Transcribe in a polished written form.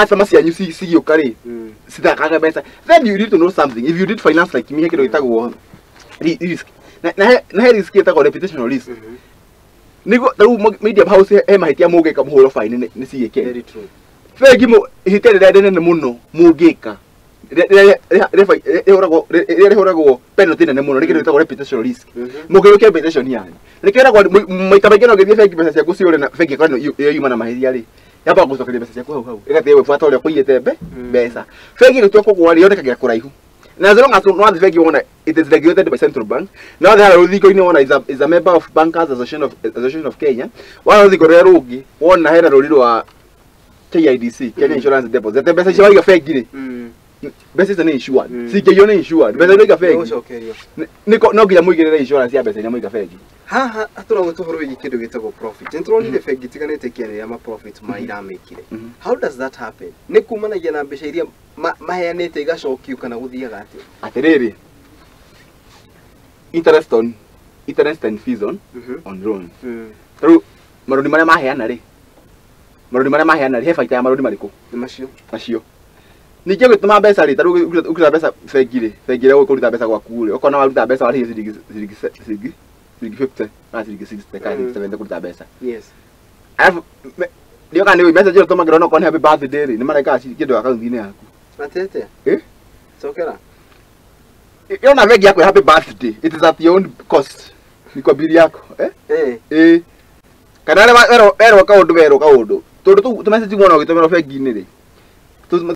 Customer cianyu cigĩũka rĩ, cithakaga mbeca. Then you need to know something. If you did finance like me, he kĩndũ gĩtagwo risk, na he risk ĩtagwo reputational risk. Nĩguo rĩu media house he mahĩtia mũngĩka mũhũrwo fine nĩ CAK. Very true. Bengi ihĩtia rĩrĩa rĩnene mũno mũngĩka, rĩrĩa rĩhũragwo penalty nene mũno, nĩ kĩndũ gĩtagwo reputational risk. Mũngĩthũkia reputation yanyu, nĩkĩo maita maingĩ no ũngĩthiĩ bengi mbeca ciaku ciũre na bengi ĩkorwo ĩyo yuma na mahĩtia rĩ, yambaga gũcokeria mbeca ciaku hau hau, ĩgatiga gwĩbuata ũrĩa ũkũiyĩte mbeca. Bengi ĩgĩtua kũgũa rĩ, yonekagĩra kũraihu, na as long as no wathiĩ bengi wona it is regulated by central bank, na wathiĩ harĩa rũthingo-inĩ wona is a member of Bankers Association of Kenya, wona rũthingo rũrĩa rũngĩ wona hena rũri rwa KIDC, Kenya Insurance Deposit, atĩ mbeca icio waiga bengi rĩ, mbeca icio nĩ insured. Cingĩiywo nĩ insured mbeca iria waiga bengi. Nĩgũcokerio. No nginya mũigĩrĩre insurance ya mbeca iria mũiga bengi. Haha tũrauga tũhoro wĩgiĩ kĩndũ gĩtagwo profit. Nĩ tũronire bengi itiganĩte ikĩanĩrĩra ma profit ma iramĩkire. How does that happen? Nĩ kumanagia na mbeca iria maheanĩte igacokio kana gũthiaga atĩa? Atĩrĩrĩ, interest on interest and fees on loans. Rĩu marũni marĩa maheana rĩ, marũni marĩa maheana rĩ, he baita ya marũni marĩkũ? Nĩ macio. Macio ningĩ ũgĩtũma mbeca rĩ, tarĩu ũkĩruta mbeca bengi rĩ, bengi ĩrĩa ũkũruta mbeca gwaku rĩ, ũkona waruta mbeca warĩhio ciringi 50 kana ciringi 60 kana ciringi 70 kũruta mbeca. Arabu ndio kana nĩ message ĩyo tũmagĩrwo no korwo nĩ happy birthday rĩ, nĩ marekaga kĩndũ akaunti-inĩ yaku. Atete. Eh? Cokera. Yona bengi yako ya happy birthday, it is at your own cost, ni kwa bili yako, eh? Eh. Ĩ kana arĩa werwo kaũndũ, werwo kaũndũ, tondũ tũ message wona ũgĩtũmĩrwo bengi-inĩ rĩ.